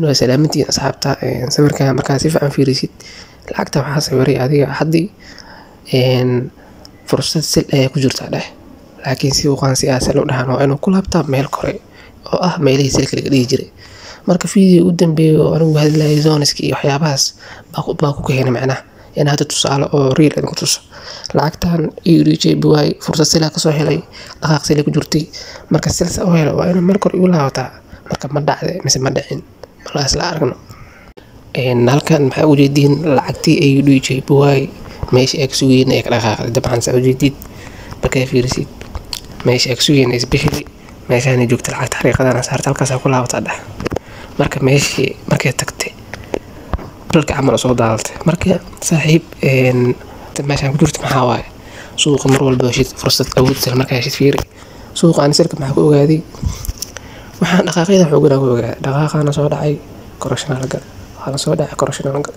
Waa salaamantiin, asxaabta. Sawirkan markaa si fiican fiirisid, lacagta waxaa sawiray adiga haddii fursad sell ayaa ku jirta dheh, laakiin si uqaan si aa sell u dhahan waa inuu ku laabtaa meel kore oo ah meelihii sellka laga dhihi jiray. Marka video u dambeeyay oo anigu hadlayay zoneska iyo waxyaabahaas baa ku keenay macnaha in hadda tusaale oo real idinku tuso. Lacagtan AUD JPY fursad sell kasoo helay, dhaqaaq sell ku jirtay. Marka sell sa u helo waa inuu meel kore igu laabataa. Marka ma dhacday mise ma dhicin? Bal isla aragno. Halkan maxaa ujeediin? Lacagtii AUD JPY meesha ay ka sugayeen ay ka dhaqaaqday. Dabcan saa ujeedid, markaa fiirisid meesha ay ka sugayeen, especially meeshaan joogta lacagta, xariiqadana saarta, halkaas ku laabataa dheh. Marka meeshii markay tagtay balka camal soo daadatay. Marka saaxiib, meeshaan ku jirto maxaa waaye? Suuqa mar walba heshid fursad awood sell markaa heshid, fiiri suuqa. Ani sellka maxaa ku ogaaday? Waxaan dhaqaaqyada xoogan ku ogaaday. Dhaqaaqaana soo dhacay, correction la gal, waxaa la soo dhacay, correction la gal.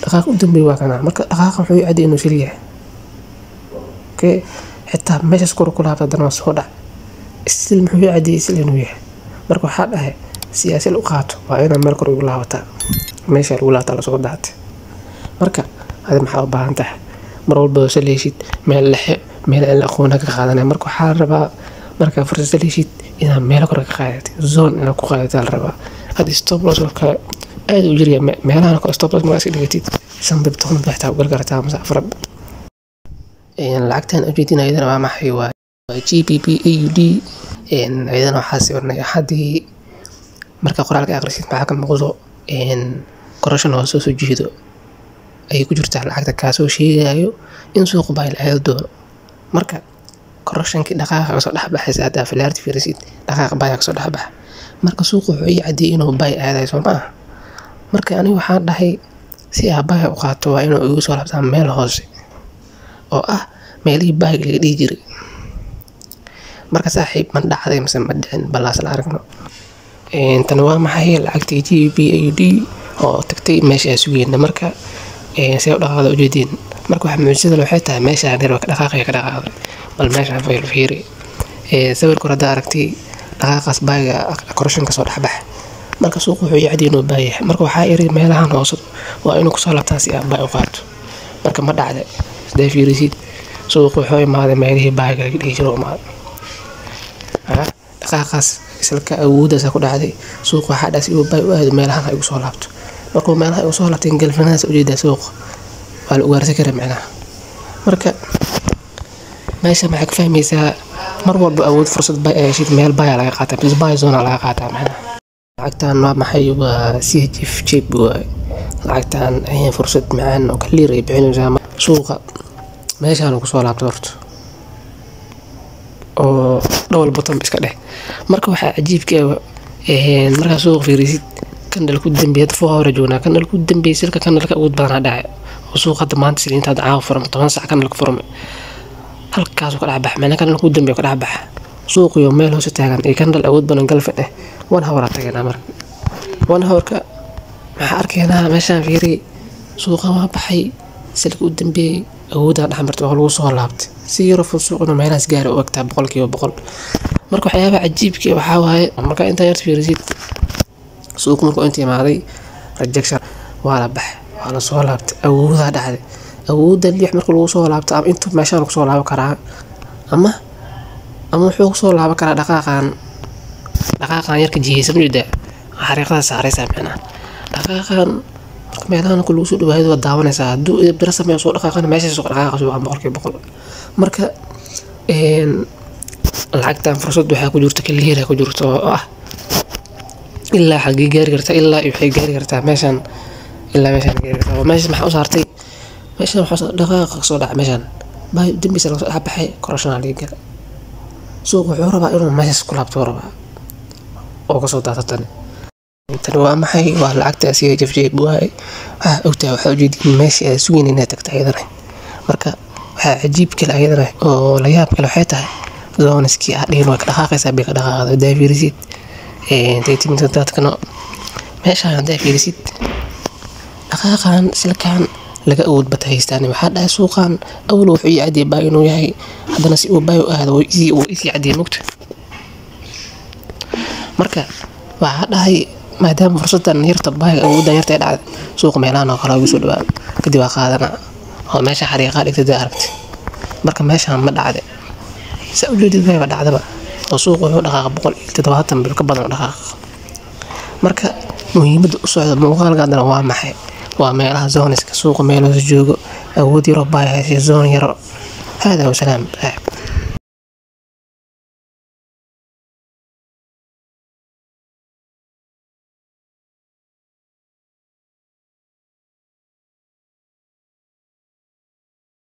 Dhaqaaq u dambeeyay waa kana. Marka dhaqaaqa wuxuu cadday inuu sell yahay. Okay, xitaa meeshaas kor ku laabta, haddana waa soo dhac, still muxuu caddeeyay? Sell inuu yahay. Marka waxaa dhahay si aa sell u qaato waa inaa meel kor ugu laabataa. Meesha lagu laabtaa lasoo daatay. Marka adi maxaa u baahan tahay? Mar walba oo sell heshid, meel dhexe, meel aan la aqoon ka qaadanaya. Marka waxaa la rabaa markaa fursad sell heshid inaad meelo kore ka qaadatid, zone inaad ku qaadataa la rabaa. Hadda stop loss oo kale aad u jirya meelahan kale, stop loss markaa iska dhigatid, 5 pip, 10 pip xitaa u gali kartaa mase 4. Lacagtan ujeedin ayadana waa maxay? Waa GBP AUD. Ayadana waxaa sawirnay Axadii. Marka qoraalka akhrisid, maxaa ka muuqdo? Correction oo soo jiido ayay ku jirtaa lacagta, kaasoo sheegayo in suuqa buy la aadi doono. Marka correctionkii dhaqaaqa kasoo dhex baxaysa, haddaa filaarti fiirisid, dhaqaaqa buy kasoo dhex baxa. Marka suuqa wuxuu ii caddeeyay inuu buy aadayo, soo ma ah? Marka aniga waxaan dhahay si aa buy u qaato waa inuu igu soo laabtaa meel hoose oo ah meelihii buyga laga dhihi jiray. Marka saaxiib, ma dhacday mise ma dhicin? Balaas la aragno. Tan waa maxay? Lacagtii GBP AUD oo tagtay meesha aan sugayna. Marka see u dhaqaaqda ujeediin. Marka waxa mucjisada waxay tahay meeshaan yar waa ka dhaqaaqaya, ka dhaqaaqday. Bal meeshaan fayl fiiri. Sawirka hore haddaa aragtay, dhaqaaqaas buyga correction kasoo dhex bax. Marka suuqa wuxuu ii cadiyay inuu buy yahay. Marka waxaa iri meelahan hoose waa inuu kusoo laabtaa si aan buy u qaato. Marka ma dhacday? Haddaa fiirisid, suuqa wuxuu imaaday meelihii buyga laga dhihi jiray imaaday. Dhaqaaqaas islaka awooddaas ku dhacday. Suuqa waxaa dhahay si uu buy u aado meelahan ha igu soo laabto. Markuu meelaha igu soo laabtay, galfanadaas ujeedaa, suuqa waa la ugaarsan karaa macnaha. Marka meesha maxaa ka fahmaysaa? Mar walba awood fursad buy ay heshid, meel buy laga qaataa bis, buy zone laga qaataa macnaha. Lacagtan waa maxay? Waa CHF JPY. Lacagtan ayaa fursad macaan oo clear ay bixinaysaa. Suuqa meeshaan uu kusoo laabtay horta oo double bottom iska dheh. Marka waxaa cajiibka ah, markaa suuqa fiirisid, candle ku dambeeyay, hadda 4 hour joognaa, candle ku dambeeyay sellka, candleka ugu badanaa dhacay oo suuqa hadda maanta Isniinta, hadda caawa furmay, 10 sac candleka furmay, halkaasuu ka dhex baxa macnaa, candle ku dambeeya ka dhex baxa suuqiyo meel hoose taagan iyo candle awood badan galfin eh. 1 hour aa taganaa. Marka 1 hourka maxaa arkaynaa? Meeshaan fiiri, suuqa waa baxay, sellka u dambeeyay awooddaa dhex martay, waa lagu soo laabtay si yaro fudud. Suuq inuu meelahaas gaari u egtaa 100%. Marka waxyaabaha cajiibka waxaa waaye, marka intaa yarta fiirisid, suuq markuu inta imaaday, rejection waa la baxay, waa la soo laabtay, awoodaa dhacday. Awoodda lix marka lagu soo laabto, ama intuu meeshaan kusoo laaban karaa ama wuxuu kusoo laaban karaa dhaqaaqan yarka jihaysan. Ujeedaa xariiqada saaraysaa macnaha. Dhaqaaqan marka meelahan marka lagu soo dhawaado waad daawanaysaa. Hadduu edeb sameeyo soo dhaqaaqana, meeshaas soo dhaqaaqa suuqa 100%. Marka lacagtan fursad waxaa ku jirta clear ku jirta oo ah ilaa xaggee gaari kartaa? Ilaa waxay gaari kartaa meeshaan, ilaa meeshaan gaari kartaa. Meesha maxaa u saartay? Meeshaan waxaa dhaqaaqa kasoo dhaca meeshaan, buy dambiisa laga soo dhex baxay, correction laga galay. Suuq wuxuu rabaa inuu meeshaas ku laabto rabaa oo kasoo daata. Tani waa maxay? Waa lacagta CHF JPY. Waxaa ogtahay, waxaa ujeedin meeshii ay sugayn inay tagto ayadana. Marka waxaa cajiib kale ayadana oo la yaab kale waxay tahay zoneskii ah dhihin waa ka dhaqaaqaysaa bay ka dhaqaaqda. Haddaa fiirisid 30 minutes dadkano, meeshaan haddaa fiirisid, dhaqaaqan silkan laga awood bata haystaan. Waxaa dhahay suuqan awal wuxuu ii cadiyay buy inuu yahay, haddana si uu buy u aado wuu isii cadiyay mugta. Marka waxaa dhahay Maadaama fursadan yarta buyga awooddan yarta ay dhacday, suuqa meelahan oo kale ugu soo dhawaado kadib waa qaadanaa oo meesha xariiqaa dhigtay dee aragtay. Marka meeshaan ma dhacday, saa ujeedid, wayba dhacdaba oo suuqa wuxuu dhaqaaqa 170 pip ka badan u dhaqaaqa. Marka muhiimadda u socda muuqaalka haddana waa maxay? Waa meelaha zoneska suuqa meel hoos joogo, awood yaroo buy heshay, zone yaro. Hada wasalaam saaxib.